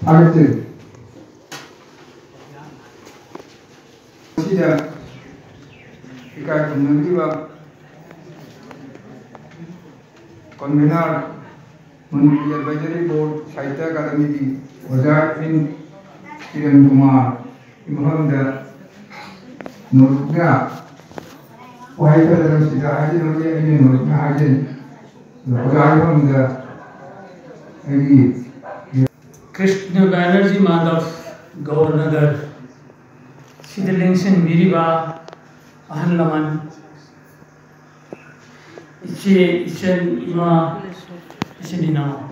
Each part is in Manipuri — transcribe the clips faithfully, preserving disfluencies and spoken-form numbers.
ꯊꯥꯒꯠꯆꯔꯤ꯫ ꯃꯁꯤꯗ ꯏꯀꯥꯏ ꯈꯨꯝꯅꯕꯤꯔꯤꯕ convener, ꯃꯅꯤꯄꯨꯔ Advisory Board ꯁꯥꯍꯤꯇ꯭ꯌ ꯑꯦꯀꯥꯗꯃꯤꯒꯤ ꯑꯣꯖꯥ ꯑꯦꯟ ꯀꯤꯔꯟ ꯀꯨꯃꯥꯔ ꯃꯐꯝꯗ ꯅꯣꯂꯨꯛꯅ ꯋꯥꯍꯩ ꯈꯔꯗꯪ ꯁꯤꯗ ꯍꯥꯏꯖꯔꯝꯒꯦ꯫ ꯑꯩꯅ ꯅꯣꯂꯨꯛꯅ ꯍꯥꯏꯖꯔꯤ꯫ ꯑꯣꯖꯥ ꯃꯐꯝꯗ ꯑꯩꯒꯤ ꯀ꯭ꯔꯤꯁꯅ ꯕꯦꯅꯔꯖꯤ ꯃꯥꯙꯕ, ꯒꯧꯔꯅꯒꯔ, ꯁꯤꯗ ꯂꯦꯡꯁꯤꯟꯕꯤꯔꯤꯕ ꯑꯍꯜ ꯂꯃꯟ, ꯏꯆꯦ, ꯏꯆꯟ, ꯏꯃꯥ, ꯏꯆꯤꯟ ꯏꯅꯥꯎ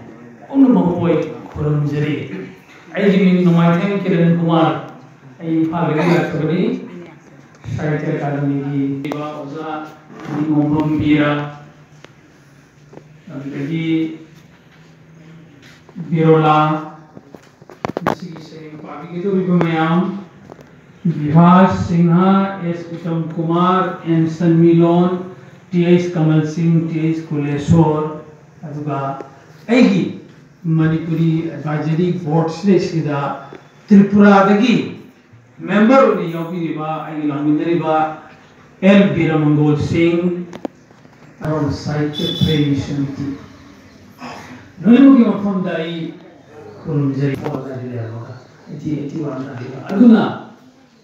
ꯄꯨꯝꯅꯃꯛꯄꯨ ꯑꯩ ꯈꯨꯔꯨꯝꯖꯔꯤ꯫ ꯑꯩꯒꯤ ꯃꯤꯡ ꯅꯣꯡꯃꯥꯏꯊꯦꯝ ꯀꯤꯔꯟ ꯀꯨꯃꯥꯔ, ꯑꯩ ꯏꯝꯐꯥꯜꯗꯒꯤ ꯂꯥꯛꯆꯕꯅꯤ꯫ ꯁꯥꯍꯤꯇ꯭ꯌ ꯑꯦꯀꯥꯗꯃꯤꯒꯤ ꯑꯣꯖꯥ ꯅꯤꯉꯣꯝꯕꯝ ꯕꯤꯔꯥ, ꯑꯗꯨꯗꯒꯤ ꯕꯤꯔꯣꯂꯥ, ꯃꯁꯤꯒꯤ ꯁꯩꯔꯦꯡ ꯄꯥꯕꯤꯒꯗꯧꯔꯤꯕ ꯃꯌꯥꯝ, ꯕꯤꯚꯥꯁ ꯁꯤꯡꯍ, ꯑꯦꯁ Uttam Kumar, and ꯁꯟꯃꯤꯂꯣꯟ, T H ꯀꯃꯜ ꯁꯤꯡ, ꯇꯤ ꯑꯩꯆ ꯀꯨꯂꯦꯁꯣꯔ, ꯑꯗꯨꯒ ꯑꯩꯒꯤ ꯃꯅꯤꯄꯨꯔꯤ ꯑꯦꯗꯚꯥꯏꯖꯔꯤ ꯕꯣꯔꯗꯁꯤꯗꯩꯁꯤꯗ ꯇ꯭ꯔꯤꯄꯨꯔꯥꯗꯒꯤ ꯃꯦꯝꯕꯔ ꯑꯣꯏꯅ ꯌꯥꯎꯕꯤꯔꯤꯕ ꯑꯩꯒꯤ ꯂꯥꯛꯃꯤꯟꯅꯔꯤꯕ ꯑꯦꯜ ꯕꯤꯔꯃꯪꯒꯣꯜ ꯁꯤꯡ, ꯑꯔꯣꯝ ꯁꯥꯍꯤꯇ꯭ꯌ ꯄ꯭ꯔꯦꯃꯤ ꯁꯃꯤꯇꯤ, ꯂꯣꯏꯅꯃꯛꯀꯤ ꯃꯐꯝꯗ ꯑꯩ ꯈꯨꯔꯨꯝꯖꯔꯤ꯫ ꯑꯩꯗꯤ ꯑꯩꯗꯤ ꯋꯥꯅ ꯍꯥꯏꯕ꯫ ꯑꯗꯨꯅ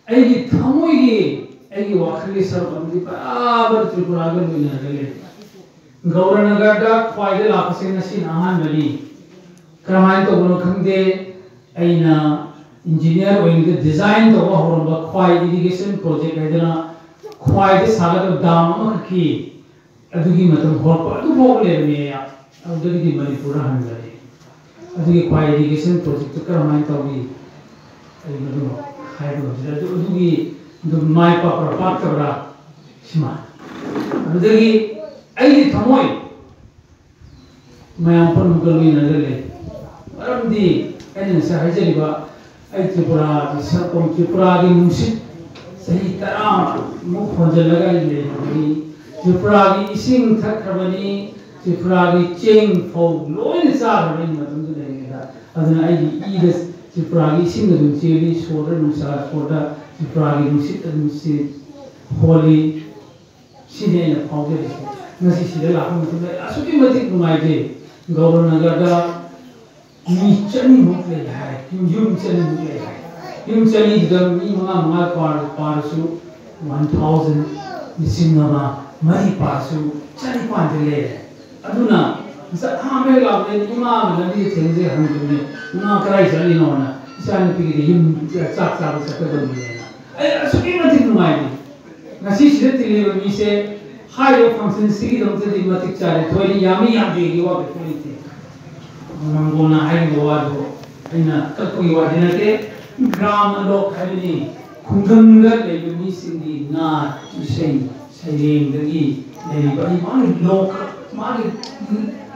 ꯑꯩꯒꯤ ꯊꯃꯣꯏꯒꯤ, ꯑꯩꯒꯤ ꯋꯥꯈꯜꯒꯤ ꯁꯔꯨꯛ ꯑꯃꯗꯤ ꯕꯔꯥꯕꯔ ꯇ꯭ꯔꯤꯄꯨꯔꯥꯒ ꯂꯣꯏꯅꯔꯒ ꯂꯩ꯫ ꯒꯧꯔꯅꯒꯔꯗ ꯈ꯭ꯋꯥꯏꯗ ꯂꯥꯛꯄꯁꯦ ꯉꯁꯤꯅ ꯑꯍꯥꯟꯕꯅꯤ꯫ ꯀꯔꯝꯍꯥꯏꯅ ꯇꯧꯕꯅꯣ ꯈꯪꯗꯦ, ꯑꯩꯅ ꯏꯟꯖꯤꯅꯤꯌꯔ ꯑꯣꯏꯔꯤꯉꯩꯗ ꯗꯤꯖꯥꯏꯟ ꯇꯧꯕ ꯍꯧꯔꯝꯕ ꯈ꯭ꯋꯥꯏ ꯏꯔꯤꯒꯦꯁꯟ ꯄ꯭ꯔꯣꯖꯦꯛ ꯍꯥꯏꯗꯅ ꯈ꯭ꯋꯥꯏꯗ ꯁꯥꯒꯗꯕ ꯗꯥꯝ ꯑꯃꯈꯛꯀꯤ ꯑꯗꯨꯒꯤ ꯃꯇꯝ ꯍꯧꯔꯛꯄ ꯑꯗꯨꯐꯥꯎ ꯂꯩꯔꯝꯃꯤ꯫ ꯑꯩ ꯑꯗꯨꯗꯒꯤꯗꯤ ꯃꯅꯤꯄꯨꯔꯗ ꯍꯟꯈꯔꯦ꯫ ꯑꯗꯨꯒꯤ ꯈ꯭ꯋꯥꯏ ꯏꯔꯤꯒꯦꯁꯟ ꯄ꯭ꯔꯣꯖꯦꯛꯇꯨ ꯀꯔꯝꯍꯥꯏꯅ ꯇꯧꯏ, ꯑꯩ ꯃꯗꯨꯃꯛ ꯍꯥꯏꯕ ꯉꯝꯖꯗꯦ꯫ ꯑꯗꯨ ꯑꯗꯨꯒꯤ ꯑꯗꯨꯝ ꯃꯥꯏ ꯄꯥꯛꯄ꯭ꯔꯥ ꯄꯥꯛꯇꯕ꯭ꯔꯥ ꯁꯤꯃ꯫ ꯑꯗꯨꯗꯒꯤ ꯑꯩꯒꯤ ꯊꯃꯣꯏ ꯃꯌꯥꯝ ꯄꯨꯝꯅꯃꯛꯀ ꯂꯣꯏꯅꯔꯒ ꯂꯩ꯫ ꯃꯔꯝꯗꯤ ꯑꯩꯅ ꯉꯁꯥꯏ ꯍꯥꯏꯖꯔꯤꯕ, ꯑꯩ ꯇ꯭ꯔꯤꯄꯨꯔꯥꯒꯤ ꯁꯛꯐꯝ, ꯇ꯭ꯔꯤꯄꯨꯔꯥꯒꯤ ꯅꯨꯡꯁꯤꯠ ꯆꯍꯤ ꯇꯔꯥꯃꯨꯛ ꯍꯣꯟꯖꯜꯂꯒ ꯑꯩ ꯂꯩꯈ꯭ꯔꯕꯅꯤ꯫ ꯇ꯭ꯔꯤꯄꯨꯔꯥꯒꯤ ꯏꯁꯤꯡ ꯊꯛꯈ꯭ꯔꯕꯅꯤ, ꯇ꯭ꯔꯤꯄꯨꯔꯥꯒꯤ ꯆꯦꯡ ꯐꯧ ꯂꯣꯏꯅ ꯆꯥꯈ꯭ꯔꯕꯅꯤ꯫ ꯃꯇꯝꯗꯨ ꯂꯩꯔꯤꯉꯩꯗ ꯑꯗꯨꯅ ꯑꯩꯒꯤ ꯏꯗ ꯇ꯭ꯔꯤꯄꯨꯔꯥꯒꯤ ꯏꯁꯤꯡ ꯑꯗꯨꯝ ꯆꯦꯜꯂꯤ, ꯁꯣꯔꯗ ꯅꯨꯡꯁꯥ, ꯁꯣꯔꯗ ꯇ꯭ꯔꯤꯄꯨꯔꯥꯒꯤ ꯅꯨꯡꯁꯤꯠ ꯑꯗꯨꯝ ꯆꯦꯜꯂꯤ, ꯍꯣꯜꯂꯤ꯫ ꯁꯤꯅꯤ ꯑꯩꯅ ꯐꯥꯎꯖꯔꯤꯁꯦ꯫ ꯉꯁꯤ ꯁꯤꯗ ꯂꯥꯛꯄ ꯃꯇꯝꯗ ꯑꯁꯨꯛꯀꯤ ꯃꯇꯤꯛ ꯅꯨꯡꯉꯥꯏꯖꯩ꯫ ꯒꯧꯔꯅꯒꯔꯗ ꯃꯤ ꯆꯅꯤꯃꯨꯛ ꯂꯩ ꯍꯥꯏ, ꯌꯨꯝ ꯆꯅꯤꯃꯨꯛ ꯂꯩ ꯍꯥꯏ꯫ ꯌꯨꯝ ꯆꯅꯤꯗꯨꯗ ꯃꯤ ꯃꯉꯥ ꯃꯉꯥ ꯄꯥꯔ-, ꯄꯥꯔꯁꯨ ꯋꯥꯟ ꯊꯥꯎꯖꯟ, ꯂꯤꯁꯤꯡ ꯑꯃ, ꯃꯔꯤ ꯄꯥꯔꯁꯨ ꯆꯅꯤꯄꯥꯟꯗꯤ ꯂꯩꯔꯦ꯫ ꯑꯗꯨꯅ ꯉꯁꯥꯏ ꯑꯍꯥꯟꯕ ꯍꯦꯛ ꯂꯥꯛꯄꯗ ꯏꯃꯥꯒ ꯂꯝꯕꯤꯗ ꯊꯦꯡꯅꯖꯩ ꯍꯪꯕꯅꯦ, "ꯏꯃꯥ ꯀꯗꯥꯏ ꯆꯠꯂꯤꯅꯣꯅ?" "ꯏꯆꯥꯅꯨꯄꯤꯒꯤꯗꯤ ꯌꯨꯝ ꯆꯥꯛ ꯆꯥꯕ ꯆꯠꯀꯗꯧꯕꯅꯦꯅ"꯫ ꯑꯩ ꯑꯁꯨꯛꯀꯤ ꯃꯇꯤꯛ ꯅꯨꯡꯉꯥꯏꯔꯤ꯫ ꯉꯁꯤ ꯁꯤꯗ ꯇꯤꯜꯂꯤꯕ ꯃꯤꯁꯦ ꯍꯥꯏꯔꯤꯕ ꯐꯪꯁꯟꯁꯤꯒꯤꯗꯃꯛꯇꯗꯤ ꯃꯇꯤꯛ ꯆꯥꯔꯦ꯫ ꯊꯣꯏꯅ ꯌꯥꯝꯃꯤ ꯌꯥꯝꯗꯦꯒꯤ ꯋꯥ ꯀꯩꯁꯨ ꯂꯩꯇꯦ꯫ ꯃꯥꯡꯒꯣꯜꯅ ꯍꯥꯏꯔꯤꯕ ꯋꯥꯗꯨ ꯑꯩꯅ ꯀꯛꯄꯒꯤ ꯋꯥꯗꯤ ꯅꯠꯇꯦ꯫ ꯒ꯭ꯔꯥꯝ ꯑꯂꯣꯛ ꯍꯥꯏꯕꯅꯤ꯫ ꯈꯨꯡꯒꯪꯗ ꯂꯩꯕ ꯃꯤꯁꯤꯡꯒꯤ ꯅꯥꯠ, ꯏꯁꯩ, ꯁꯩꯔꯦꯡꯗꯒꯤ ꯂꯩꯔꯤꯕ ꯑꯩ ꯃꯥꯒꯤ ꯂꯣꯛ, ꯃꯥꯒꯤ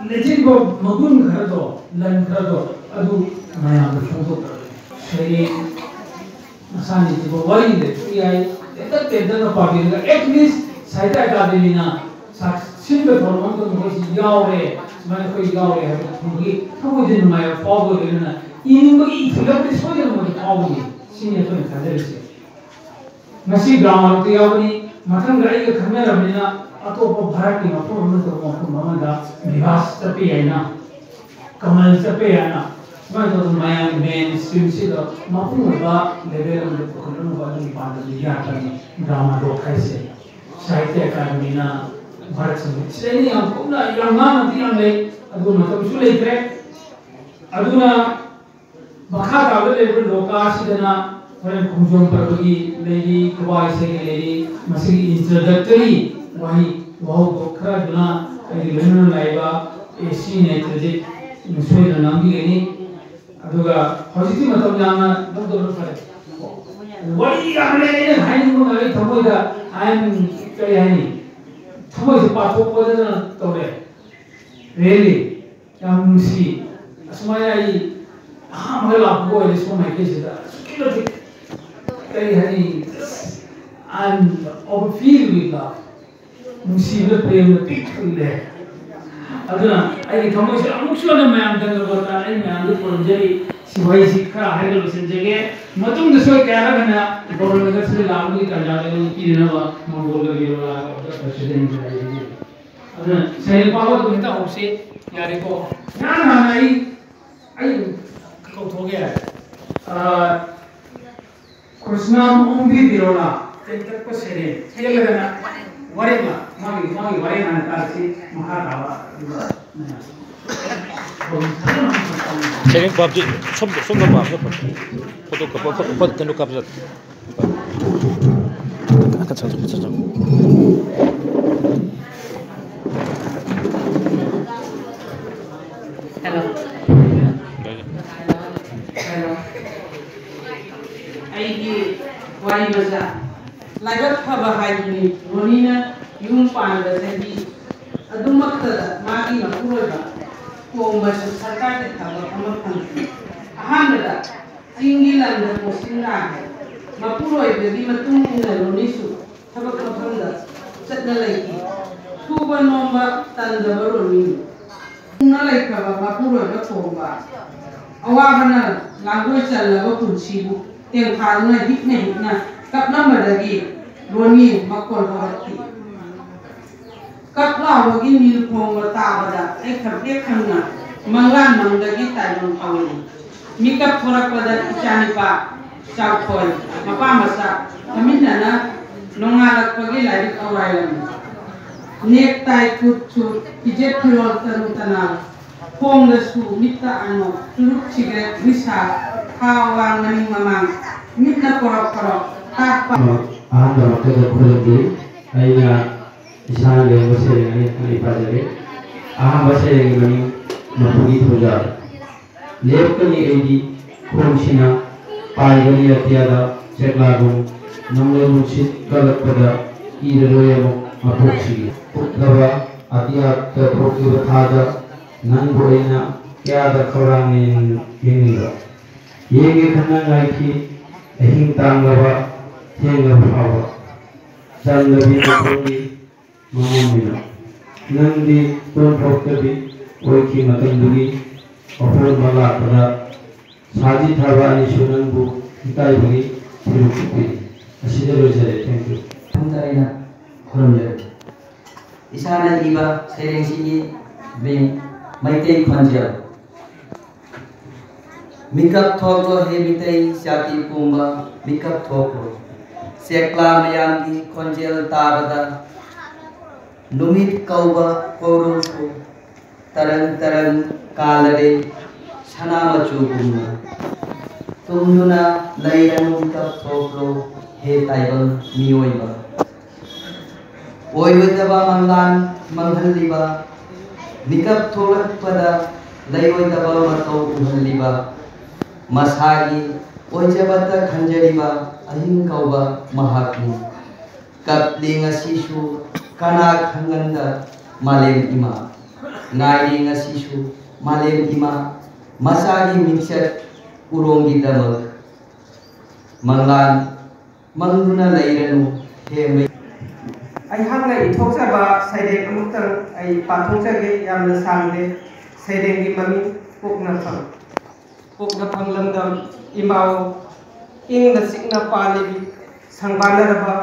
ꯂꯩꯖꯔꯤꯕ ꯃꯒꯨꯟ ꯈꯔꯗꯣ, ꯂꯟ ꯈꯔꯗꯣ, ꯑꯗꯨ ꯃꯌꯥꯝꯗ ꯐꯣꯡꯗꯣꯛꯀꯗꯕꯅꯤ꯫ ꯁꯩꯔꯦꯡ ꯃꯁꯥꯅꯤꯁꯤꯕꯨ ꯋꯥꯔꯤ ꯂꯩꯕꯁꯨ ꯌꯥꯏ, ꯇꯦꯟꯇꯛ ꯇꯦꯟꯇꯛꯅ ꯄꯥꯕꯤꯔꯒ, at least ꯁꯥꯍꯤꯇ꯭ꯌ ꯑꯦꯀꯥꯗꯃꯤꯅ ꯁꯥ-, ꯁꯤꯟꯕ ꯊꯧꯔꯝ ꯑꯃꯗ ꯃꯈꯣꯏꯁꯤ ꯌꯥꯎꯔꯦ, ꯁꯨꯃꯥꯏꯅ ꯑꯩꯈꯣꯏ ꯌꯥꯎꯔꯦ ꯍꯥꯏꯕ ꯈꯪꯕꯒꯤ ꯊꯃꯣꯏꯗ ꯅꯨꯡꯉꯥꯏꯕ ꯐꯥꯎꯕ ꯑꯣꯏꯕꯅꯤꯅ, ꯏꯅꯤꯡꯕꯒꯤ ꯏꯊꯤꯜ ꯑꯃꯗꯤ ꯁꯣꯏꯗꯅꯃꯛꯀꯤ ꯐꯥꯎꯒꯅꯤ꯫ ꯁꯤꯅꯤ ꯑꯩꯈꯣꯏꯅ ꯊꯥꯖꯔꯤꯁꯦ꯫ ꯉꯁꯤ ꯒ꯭ꯔꯥꯝ ꯑꯂꯣꯛꯇ ꯌꯥꯎꯒꯅꯤ, ꯃꯊꯪꯗ ꯑꯩꯒ ꯈꯪꯅꯔꯕꯅꯤꯅ ꯑꯇꯣꯞꯄ ꯚꯥꯔꯠꯀꯤ ꯃꯐꯝ ꯑꯃ ꯅꯠꯇꯕ ꯃꯐꯝ ꯑꯃꯗ ꯕꯤꯚꯥꯁ ꯆꯠꯄ ꯌꯥꯏꯅ, ꯀꯃꯜ ꯆꯠꯄ ꯌꯥꯏꯅ, ꯁꯨꯃꯥꯏꯅ ꯇꯧꯗꯅ ꯃꯌꯥꯝꯒꯤ ꯃꯦꯟ ꯁ꯭ꯇ꯭ꯔꯤꯝꯁꯤꯗ ꯃꯄꯨꯡ ꯑꯣꯏꯕ ꯂꯦꯚꯦꯜ ꯑꯃꯗ ꯄꯨꯈꯠꯅꯕ ꯑꯗꯨꯒꯤ ꯄꯥꯟꯗꯝꯗ ꯌꯥꯠꯄꯅꯤ ꯒ꯭ꯔꯥꯝ ꯑꯂꯣꯛ ꯍꯥꯏꯁꯦ꯫ ꯁꯥꯍꯤꯇ꯭ꯌ ꯑꯦꯀꯥꯗꯃꯤꯅ ꯚꯥꯔꯠ ꯁꯪꯒꯤꯠ ꯁꯤꯗ ꯑꯩꯅ ꯌꯥꯝ ꯀꯨꯞꯅ ꯌꯥꯝ ꯉꯥꯡꯅꯕꯗꯤ ꯌꯥꯝ ꯂꯩ, ꯑꯗꯨ ꯃꯇꯝꯁꯨ ꯂꯩꯇ꯭ꯔꯦ꯫ ꯑꯗꯨꯅ ꯃꯈꯥ ꯇꯥꯕꯗ ꯂꯩꯔꯤꯕ ꯂꯣꯀꯥꯁꯤꯗꯅ ꯍꯣꯔꯦꯟ ꯈꯣꯡꯖꯣꯝ ꯄꯔꯕꯒꯤ ꯂꯩꯔꯤ, ꯈꯨꯕꯥꯛ ꯏꯁꯩꯒꯤ ꯂꯩꯔꯤ, ꯃꯁꯤꯒꯤ introductory ꯋꯥꯍꯩ ꯋꯥꯍꯧꯗꯣꯛ ꯈꯔꯗꯨꯅ ꯑꯩꯒꯤ ꯂꯣꯏꯅꯅ ꯂꯥꯛꯏꯕ ꯑꯦ ꯁꯤ ꯅꯦꯇ꯭ꯔꯖꯤꯠ ꯁꯣꯏꯗꯅ ꯉꯥꯡꯕꯤꯒꯅꯤ꯫ ꯑꯗꯨꯒ ꯍꯧꯖꯤꯛꯇꯤ ꯃꯇꯝ ꯌꯥꯝꯅ ꯂꯧꯗꯕꯅ ꯐꯔꯦ꯫ ꯋꯥꯔꯤ ꯌꯥꯝ ꯂꯩ ꯑꯩꯅ ꯍꯥꯏꯅꯤꯡꯕ ꯃꯈꯩ ꯊꯃꯣꯏꯗ, I am, ꯀꯔꯤ ꯍꯥꯏꯅꯤ, ꯊꯃꯣꯏꯁꯦ ꯄꯥꯊꯣꯛꯄꯗꯅ ꯇꯧꯔꯦ꯫ Really꯫ ꯌꯥꯝ ꯅꯨꯡꯁꯤ꯫ ꯑꯁꯨꯃꯥꯏꯅ ꯑꯩ ꯑꯍꯥꯟꯕ ꯂꯥꯛꯄ ꯑꯣꯏꯔꯦ ꯁꯣꯝ ꯃꯥꯏꯀꯩꯁꯤꯗ꯫ ꯑꯁꯨꯛꯀꯤ ꯃꯇꯤꯛ ꯀꯔꯤ ꯍꯥꯏꯅꯤ, just, I'm overfilled with love꯫ ꯅꯨꯡꯁꯤꯕ ꯄ꯭ꯔꯦꯝꯅ ꯄꯤꯛ ꯊꯜꯂꯦ꯫ ꯑꯗꯨꯅ ꯑꯩꯒꯤ ꯊꯃꯣꯏꯁꯦ ꯑꯃꯨꯛꯁꯨ ꯍꯟꯅ ꯃꯌꯥꯝ ꯊꯪꯅꯕꯗ ꯑꯩ ꯃꯌꯥꯝꯗ ꯈꯨꯔꯨꯝꯖꯔꯤ꯫ ꯁꯤ ꯋꯥꯍꯩꯁꯤ ꯈꯔ ꯍꯥꯏꯔꯒ ꯂꯣꯏꯁꯤꯟꯖꯒꯦ꯫ ꯃꯇꯨꯡꯗꯁꯨ ꯑꯩ ꯀꯌꯥꯔꯛ ꯍꯟꯅ ꯒꯣꯕꯔꯅꯔꯁꯤꯗ ꯂꯥꯛꯄꯒꯤ ꯇꯥꯟꯖꯥꯗ ꯑꯩꯉꯣꯟꯗ ꯄꯤꯅꯅꯕ ꯃꯪꯒꯣꯜꯒ ꯌꯦꯔꯣꯂꯥꯒ ꯑꯣꯔꯗꯔ ꯄ꯭ꯔꯁꯤꯗꯦꯟꯒꯤ ꯂꯥꯏꯔꯤꯛꯁꯤ꯫ ꯑꯗꯨꯅ ꯁꯦꯅꯤꯜ ꯄꯥꯕ ꯑꯗꯨꯝ ꯍꯦꯛꯇ ꯍꯧꯁꯤ꯫ ꯌꯥꯔꯦꯀꯣ? ꯏꯍꯥꯟ ꯍꯥꯟꯅ ꯑꯩ, ꯑꯩ ꯀꯧꯊꯣꯛꯑꯒꯦ꯫ ꯑꯥ, ꯀ꯭ꯔꯤꯁꯅ ꯃꯣꯝꯕꯤ ꯕꯤꯔꯣꯂꯥ, ꯇꯦꯟꯇꯛꯄ ꯁꯩꯔꯦꯡ, ꯇꯦꯜꯂꯒꯅ ꯋꯥꯔꯦꯡꯂ, ꯃꯥꯒꯤ, ꯃꯥꯒꯤ ꯋꯥꯔꯦꯡ ꯍꯥꯟꯅ ꯇꯥꯔꯁꯤ, ꯃꯈꯥ ꯇꯥꯕ ꯑꯗꯨꯒ ꯃꯌꯥꯝ꯫ ꯁꯩꯔꯦꯡ ꯄꯥꯕꯗꯤ ꯁꯣꯝꯗ, ꯁꯣꯝꯗ ꯄꯥꯕꯅ ꯐꯩ꯫ ꯐꯣꯇꯣ ꯀꯥꯞꯄ, ꯐꯣꯇꯣ, ꯐꯣꯇꯣ, ꯀꯩꯅꯣ ꯀꯥꯞꯄ ꯆꯠ-, ꯍꯦꯜꯂꯣ꯫ ꯍꯦꯜꯂꯣ꯫ ꯑꯩꯒꯤ ꯋꯥꯔꯤ ꯃꯆꯥ꯫ ꯂꯥꯏꯕꯛ ꯐꯕ ꯍꯥꯏꯗꯨꯅꯤ ꯔꯣꯅꯤꯅ ꯌꯨꯝ ꯄꯥꯟꯕ ꯆꯍꯤ ꯑꯗꯨꯃꯛꯇꯗ ꯃꯥꯒꯤ ꯃꯄꯨꯔꯣꯏꯕ ꯇꯣꯝꯕꯁꯨ ꯁꯔꯀꯥꯔꯒꯤ ꯊꯕꯛ ꯑꯃ ꯐꯪꯈꯤ꯫ ꯑꯍꯥꯟꯕꯗ ꯑꯌꯨꯝꯒꯤ ꯂꯝꯗ ꯄꯣꯁꯇꯤꯡ ꯂꯥꯛꯈ꯭ꯔꯦ꯫ ꯃꯄꯨꯔꯣꯏꯕꯒꯤ ꯃꯇꯨꯡ ꯏꯟꯅ ꯔꯣꯅꯤꯁꯨ ꯊꯕꯛ ꯃꯐꯝꯗ ꯆꯠꯅ ꯂꯩꯈꯤ꯫ ꯁꯨꯕ ꯅꯣꯝꯕ ꯇꯟꯗꯕ ꯔꯣꯅꯤ꯫ ꯅ ꯂꯩꯈ꯭ꯔꯕ ꯃꯄꯨꯔꯣꯏꯕ ꯇꯣꯝꯕ꯫ ꯑꯋꯥꯕꯅ ꯂꯥꯡꯒꯣꯏ ꯆꯜꯂꯕ ꯄꯨꯟꯁꯤꯕꯨ ꯇꯦꯡꯊꯥꯗꯨꯅ ꯍꯤꯛꯅ ꯍꯤꯛꯅ ꯀꯞꯂꯝꯕꯗꯒꯤ ꯔꯣꯅꯤ ꯃꯈꯣꯜ ꯍꯧꯔꯛꯈꯤ꯫ ꯀꯞ ꯂꯥꯎꯕꯒꯤ ꯅꯤꯜ ꯈꯣꯡꯕ ꯇꯥꯕꯗ ꯑꯩ ꯈꯪꯄ꯭ꯔꯦꯛ ꯈꯪꯅ ꯃꯪꯂꯥꯟ ꯃꯪꯗꯒꯤ ꯇꯥꯏꯕꯪ ꯐꯥꯎꯏ꯫ ꯃꯤꯀꯞ ꯊꯣꯔꯛꯄꯗ ꯏꯆꯥꯅꯤꯄꯥ ꯆꯥꯎꯊꯣꯏ ꯃꯄꯥ ꯃꯆꯥ ꯐꯝꯃꯤꯟꯅꯅ ꯅꯣꯡꯉꯥꯜꯂꯛꯄꯒꯤ ꯂꯥꯏꯔꯤꯛ ꯑꯧꯔꯥꯏꯔꯝꯃꯤ꯫ ꯅꯦꯛ ꯇꯥꯏ, ꯀꯨꯠ ꯁꯨꯠ, ꯐꯤꯖꯦꯠ ꯐꯤꯔꯣꯜ ꯇꯔꯨ ꯇꯅꯥꯜ, ꯈꯣꯡꯗꯁꯨ ꯃꯤꯠꯇ ꯑꯅꯣꯛ, ꯆꯨꯔꯨꯞ ꯁꯤꯒꯔꯦꯠ ꯅꯤꯁꯥ, ꯊꯥꯎ ꯂꯥꯡ ꯃꯅꯤꯡ ꯃꯃꯥꯡ, ꯃꯤꯠꯅ ꯀꯣꯔꯣꯛ ꯀꯣꯔꯣꯛ ꯇꯥꯛꯄ꯫ ꯑꯍꯥꯟꯕꯃꯛꯇꯗ ꯈꯨꯔꯨꯝꯖꯔꯤ꯫ ꯑꯩꯅ ꯏꯁꯥꯅ ꯂꯦꯡꯕ ꯁꯩꯔꯦꯡ ꯑꯅꯤ ꯄꯥꯖꯒꯦ꯫ ꯑꯍꯥꯟꯕ ꯁꯩꯔꯦꯡꯒꯤ ꯃꯃꯤꯡ ꯃꯄꯨꯒꯤ ꯊꯧꯖꯥꯜ꯫ ꯂꯦꯞꯀꯅꯤ ꯑꯩꯗꯤ ꯈꯣꯡꯁꯤꯅ ꯄꯥꯏꯒꯅꯤ ꯑꯇꯤꯌꯥꯗ ꯆꯦꯛꯂꯥꯒꯨꯝ, ꯅꯣꯡꯂꯩ ꯅꯨꯡꯁꯤꯠ ꯀꯜꯂꯛꯄꯗ ꯀꯤꯔꯔꯣꯏ ꯑꯃꯨꯛ ꯃꯄꯣꯛꯁꯤꯒꯤ꯫ ꯀꯨꯞꯂꯕ ꯑꯇꯤꯌꯥꯗ ꯊꯣꯛꯂꯤꯕ ꯊꯥꯖ, ꯅꯪꯕꯨ ꯑꯩꯅ ꯀꯌꯥꯗ ꯈꯧꯔꯥꯡꯅ ꯌꯦꯡ-, ꯌꯦꯡꯂꯤꯕ꯫ ꯌꯦꯡꯒꯦ ꯈꯟꯅ ꯉꯥꯏꯈꯤ ꯑꯍꯤꯡ ꯇꯥꯡꯂꯕ ꯊꯦꯡꯂꯕ ꯐꯥꯎꯕ꯫ ꯆꯪꯂꯕꯤ ꯃꯈꯣꯡꯒꯤ ꯃꯃꯣꯟ ꯃꯤꯅꯣꯛ꯫ ꯅꯪꯗꯤ ꯇꯣꯟ ꯄꯣꯛꯇꯕꯤ ꯑꯣꯏꯈꯤ ꯃꯇꯝꯗꯨꯒꯤ ꯑꯍꯣꯡꯕ ꯂꯥꯛꯄꯗ ꯁꯥꯖꯤ ꯊꯥꯕ ꯑꯅꯤꯁꯨ ꯅꯪꯕꯨ ꯏꯀꯥꯏꯕꯒꯤ ꯐꯤꯔꯨꯛ ꯁꯨꯞꯄꯤꯔꯤ꯫ ꯑꯁꯤꯗ ꯂꯣꯏꯖꯔꯦ꯫ Thank you꯫ ꯃꯊꯪꯗ ꯑꯩꯅ ꯈꯨꯔꯨꯝꯖꯔꯤ꯫ ꯏꯁꯥꯅ ꯏꯕ ꯁꯩꯔꯦꯡꯁꯤꯒꯤ ꯃꯤꯡ ꯃꯩꯇꯩ ꯈꯣꯟꯖꯦꯜ꯫ ꯃꯤꯀꯞ ꯊꯣꯛꯂꯣ ꯍꯦ ꯃꯤꯇꯩ ꯖꯥꯇꯤ ꯄꯨꯝꯕ, ꯃꯤꯀꯞ ꯊꯣꯛꯂꯣ꯫ ꯆꯦꯛꯂꯥ ꯃꯌꯥꯝꯒꯤ ꯈꯣꯟꯖꯦꯜ ꯇꯥꯕꯗ ꯅꯨꯃꯤꯠ ꯀꯧꯕ ꯀꯧꯔꯣꯜꯁꯨ ꯇꯔꯪ ꯇꯔꯪ ꯀꯥꯂꯔꯦ ꯁꯅꯥ ꯃꯆꯨꯒꯨꯝꯅ꯫ ꯇꯨꯝꯗꯨꯅ ꯂꯩꯔꯅꯨ, ꯃꯤꯀꯞ ꯊꯣꯛꯂꯣ ꯍꯦ ꯇꯥꯏꯕꯪ ꯃꯤꯑꯣꯏꯕ꯫ ꯑꯣꯏꯔꯣꯏꯗꯕ ꯃꯪꯂꯥꯟ ꯃꯪꯍꯜꯂꯤꯕ, ꯃꯤꯀꯞ ꯊꯣꯛꯂꯛꯄꯗ ꯂꯩꯔꯣꯏꯗꯕ ꯃꯇꯧ ꯎꯍꯜꯂꯤꯕ, ꯃꯁꯥꯒꯤ ꯑꯣꯏꯖꯕꯇ ꯈꯟꯖꯔꯤꯕ ꯑꯍꯤꯡ ꯀꯧꯕ ꯃꯍꯥꯛꯅꯤ꯫ ꯀꯞꯂꯤ ꯉꯁꯤꯁꯨ ꯀꯅꯥ ꯈꯪꯍꯟꯗ ꯃꯥꯂꯦꯝ ꯏꯃꯥ꯫ ꯉꯥꯏꯔꯤ ꯉꯁꯤꯁꯨ ꯃꯥꯂꯦꯝ ꯏꯃꯥ, ꯃꯆꯥꯒꯤ ꯃꯤꯡꯆꯠ ꯎꯔꯣꯡꯒꯤꯗꯃꯛ꯫ ꯃꯪꯂꯥꯟ ꯃꯪꯗꯨꯅ ꯂꯩꯔꯅꯨ ꯍꯦ ꯃꯩ꯫ ꯑꯩꯍꯥꯛꯅ ꯏꯊꯣꯛꯆꯕ ꯁꯩꯔꯦꯡ ꯑꯃꯨꯛꯇꯪ ꯑꯩ ꯄꯥꯊꯣꯛꯆꯒꯦ, ꯌꯥꯝꯅ ꯁꯥꯡꯗꯦ꯫ ꯁꯩꯔꯦꯡꯒꯤ ꯃꯃꯤꯡ ꯄꯣꯛꯅꯐꯝ꯫ ꯄꯣꯛꯅꯐꯝ ꯂꯝꯗꯝ ꯏꯃꯥꯑꯣ, ꯏꯪꯅ ꯆꯤꯛꯅ ꯄꯥꯜꯂꯤꯕꯤ, ꯁꯪꯕꯥꯅꯔꯕ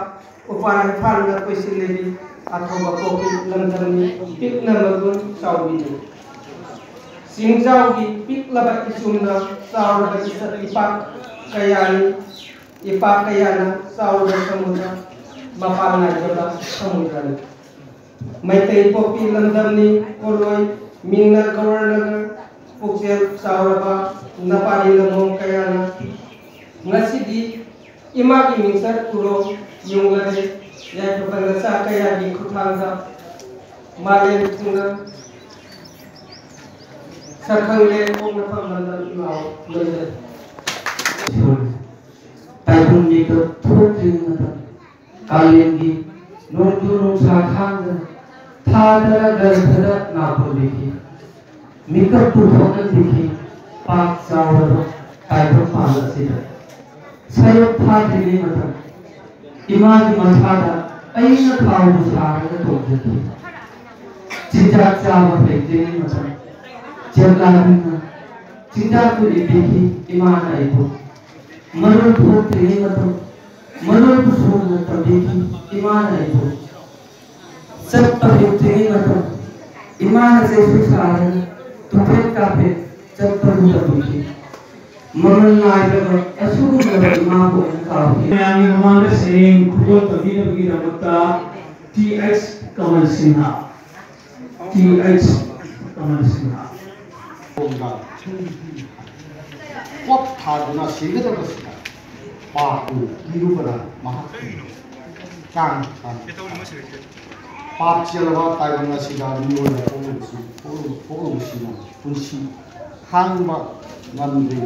ꯎꯄꯥꯜ ꯏꯝꯐꯥꯜꯅ ꯀꯣꯏꯁꯤꯜꯂꯤꯕꯤ ꯑꯊꯧꯕ ꯄꯣꯛꯄꯤ ꯂꯝꯗꯝꯅꯤ, ꯄꯤꯛꯅ ꯃꯒꯨꯟ ꯆꯥꯎꯕꯤꯅꯤ꯫ ꯆꯤꯡꯖꯥꯎꯒꯤ ꯄꯤꯛꯂꯕ ꯏꯆꯨꯝꯅ ꯆꯥꯎꯔꯕ ꯏꯆꯠ ꯏꯄꯥꯛ ꯀꯌꯥꯅꯤ, ꯏꯄꯥꯛ ꯀꯌꯥꯅ ꯆꯥꯎꯔꯕ ꯁꯃꯨꯗ꯭ꯔ, ꯃꯄꯥꯟ ꯅꯥꯏꯗꯕ ꯁꯃꯨꯗ꯭ꯔꯅꯤ꯫ ꯃꯩꯇꯩ ꯄꯣꯛꯄꯤ ꯂꯝꯗꯝꯅꯤ ꯄꯣꯠꯂꯣꯏ, ꯃꯤꯡꯅ ꯒꯧꯔꯅꯒꯔ, ꯄꯨꯛꯆꯦꯜ ꯆꯥꯎꯔꯕ ꯅꯄꯥꯔꯤ ꯂꯝꯍꯣꯡ ꯀꯌꯥꯅ꯫ ꯉꯁꯤꯗꯤ ꯏꯃꯥꯒꯤ ꯃꯤꯡꯆꯠ ꯎꯔꯣꯡ ꯌꯨꯡꯂꯔꯦ, ꯌꯥꯏꯐꯕ ꯅꯆꯥ ꯀꯌꯥꯒꯤ ꯈꯨꯠꯊꯥꯡꯗ ꯃꯥꯂꯦꯝ ꯊꯨꯡꯅ ꯁꯛꯈꯪꯂꯦ ꯄꯣꯛꯅꯐꯝ ꯂꯝꯗꯝ ꯏꯃꯥꯑꯣ ꯂꯣꯏꯖꯔꯦ꯫ ꯇꯥꯏꯕꯪ ꯃꯤꯀꯞ ꯊꯣꯛꯇ꯭ꯔꯤꯉꯩ ꯃꯇꯝ, ꯀꯥꯂꯦꯟꯒꯤ ꯅꯣꯡꯖꯨ ꯅꯨꯡꯁꯥ ꯈꯥꯡꯗꯅ ꯊꯥ ꯇꯔꯥ ꯒꯔꯚꯗ ꯅꯥꯄꯣꯟꯕꯤꯈꯤ꯫ ꯃꯤꯀꯞꯄꯨ ꯊꯣꯛꯍꯟꯕꯤꯈꯤ ꯄꯥꯛ ꯆꯥꯎꯔꯕ ꯇꯥꯏꯕꯪ ꯄꯥꯟ ꯑꯁꯤꯗ꯫ ꯁꯌꯣꯛ ꯊꯥꯗ꯭ꯔꯤꯉꯩ ꯃꯇꯝ, ꯏꯃꯥꯒꯤ ꯃꯁꯥꯗ ꯑꯏꯪ ꯑꯊꯥꯎꯕꯨ ꯁꯥꯔꯒ ꯇꯣꯡꯖꯈꯤ꯫ ꯆꯤꯟꯖꯥꯛ ꯆꯥꯕ ꯍꯩꯇ꯭ꯔꯤꯉꯩ ꯃꯇꯝ, ꯆꯦꯛꯂꯥꯕꯤꯅ ꯆꯤꯟꯖꯥꯛ ꯄꯨꯔꯛꯄꯤꯈꯤ ꯏꯃꯥꯅ ꯑꯩꯕꯨ꯫ ꯃꯔꯣꯜ ꯊꯣꯛꯇ꯭ꯔꯤꯉꯩ ꯃꯇꯝ, ꯃꯔꯣꯜ ꯁꯣꯟꯅ ꯇꯝꯕꯤꯈꯤ ꯏꯃꯥꯅ ꯑꯩꯕꯨ꯫ ꯆꯠꯄ ꯍꯩꯇ꯭ꯔꯤꯉꯩ ꯃꯇꯝ, ꯏꯃꯥꯅ ꯆꯩꯁꯨ ꯁꯥꯗꯅ ꯇꯨꯐꯦꯠ ꯀꯥꯐꯦꯠ ꯆꯠꯄꯕꯨ ꯇꯝꯕꯤꯈꯤ꯫ ꯃꯃꯜ ꯅꯥꯏꯗ꯭ꯔꯕ ꯑꯁꯤꯒꯨꯝꯂꯕ ꯏꯃꯥꯕꯨ ꯑꯩꯅ ꯀꯥꯎꯈꯤ꯫ ꯃꯌꯥꯝꯒꯤ ꯃꯃꯥꯡꯗ ꯁꯩꯔꯦꯡ ꯈꯨꯗꯣꯜ ꯇꯝꯕꯤꯅꯕꯒꯤꯗꯃꯛꯇ ꯇꯤ ꯑꯩꯆ ꯀꯃꯜ ꯁꯤꯟꯍꯥ, ꯇꯤ ꯑꯩꯆ ꯀꯃꯜ ꯁꯤꯟꯍꯥ꯫ ꯄꯣꯠ ꯊꯥꯗꯨꯅ ꯁꯤꯒꯗꯕꯁꯤꯗ ꯄꯥꯞꯄꯨ ꯄꯤꯔꯨꯕꯅ ꯃꯍꯥꯛ ꯀꯥꯡ ꯀꯥꯡ ꯄꯥꯞ ꯆꯦꯜꯂꯕ ꯇꯥꯏꯕꯪ ꯑꯁꯤꯗ ꯃꯤꯑꯣꯏꯕ ꯄꯣꯛꯂꯨꯕꯁꯤ-, ꯄꯣꯛꯂꯨ-, ꯄꯣꯛꯂꯨꯕꯁꯤꯅ ꯄꯨꯟꯁꯤ ꯈꯥꯡꯕ ꯉꯝꯗꯦ꯫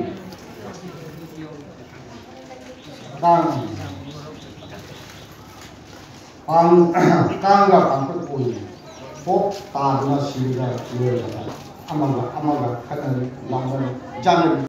ꯀꯥꯡ ꯀꯥꯡ-, ꯀꯥꯡꯒ ꯀꯥꯡꯈꯠ ꯑꯣꯏꯅ ꯄꯣꯞ ꯇꯥꯗꯨꯅ ꯁꯤꯔꯒ ꯂꯣꯏꯔꯕꯗ ꯑꯃꯒ ꯑꯃꯒ ꯈꯠꯅꯔꯤ, ꯂꯥꯎꯅꯔꯤ, ꯌꯥꯅꯔꯤ꯫